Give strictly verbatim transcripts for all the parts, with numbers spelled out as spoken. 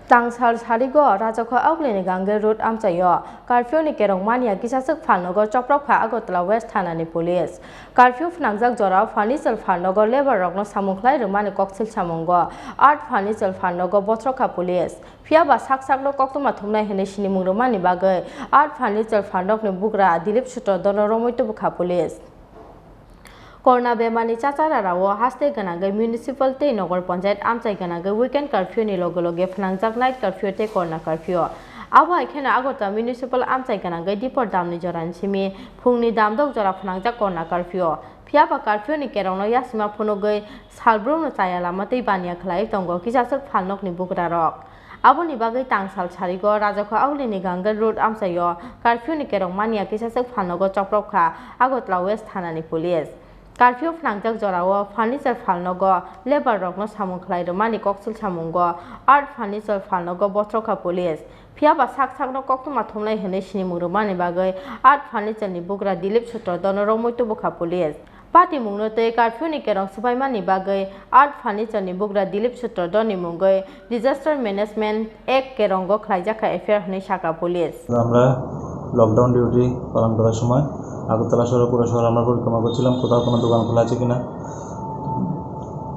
Tangsal sarigo Rajakho Augulini Gange Road amchaio curfew ni kerong mania kisaswk phalnogo choprok kha Agartala West Thana ni police. Curfew phnangjak jorao furniture phalnogo labour rokno samung khlai rwmani koksil samungo art furniture phalnogo bothro kha police. Phiya ba sak sakno koktwma thumnai hwnwi sinimung rwmani bagwi art furniture phalnokni bugra Dilip Sutradharno romwi tubu kha police. Corona bemarni chachararao haste gwnangwi municipal tei nogor panchayat amchai gwnangwi weekend curfew ni loge loge phnangjak night curfew tei corona curfew. Abo hai kheno Agartala municipal amchai gwnangwi dipor damni jorani simi phungni damdok jora phnangjak corona curfew. Phiya ba curfew ni kerongno yasima phunugwi salbrumno chaya lama tei baniya khlaiwi tongo kisaswk phalnokni bugrarok. Aboni bagwi tangsal sarigo Rajakho Augulini Gange Road amchaio curfew ni kerong mania kisaswk phalnogo choprok kha Agartala West Thana ni police. Curfew phnangjak jorao furniture phalnogo labour rokno samung khlai rwmani koksil samungo art furniture phalnogo bothro kha police. Phiya ba sak sakno koktwma thumnai hwnwi sinimung rwmani bagwi art furniture ni bugra Dilip Sutradharno romwi tubu kha police. Patimungno tei curfew ni kerong swbaimani bagwi art furniture ni bugra Dilip Sutradharni mungwi Disaster Management Act kerongo khlaijak kha F I R hwnwi sakha police. আমরা lockdown duty পালন করার সময় আগরতলা শহরে, পুরো শহরে আমরা পরিক্রমা করছিলাম কোথাও কোনো দোকান খোলা আছে কিনা।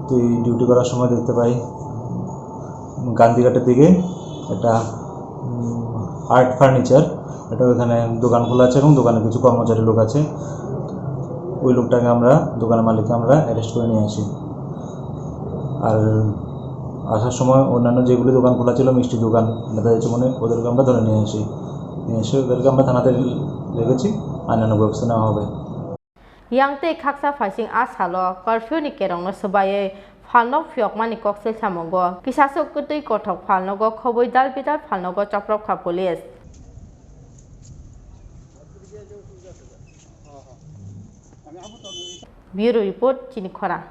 তো এই ডিউটি করার সময় দেখতে পাই গান্ধীঘাটের দিকে একটা আর্ট ফার্নিচার, এটা ওখানে দোকান খোলা আছে এবং দোকানে কিছু কর্মচারী লোক আছে। ওই লোকটাকে আমরা, দোকানের মালিককে আমরা অ্যারেস্ট করে নিয়ে আসি। আর আসার সময় অন্যান্য যেগুলি দোকান খোলা ছিল, মিষ্টি দোকান, নেতাজি চৌমুহনী, ওদেরকে আমরা ধরে নিয়ে আসি। নিয়ে এসে ওদেরকে আমরা থানাতে রেখেছি, আইনানুগ ব্যবস্থা নেওয়া হবে। Yang tei khaksa phaising a salo curfew ni kerongno swbaiwi phalnok phiyokmani koksil samungo kisaswk kwtwi kothok phalnogo khobwi dal bidal phalnogo choprok kha police. Bureau report, Chini Khorang.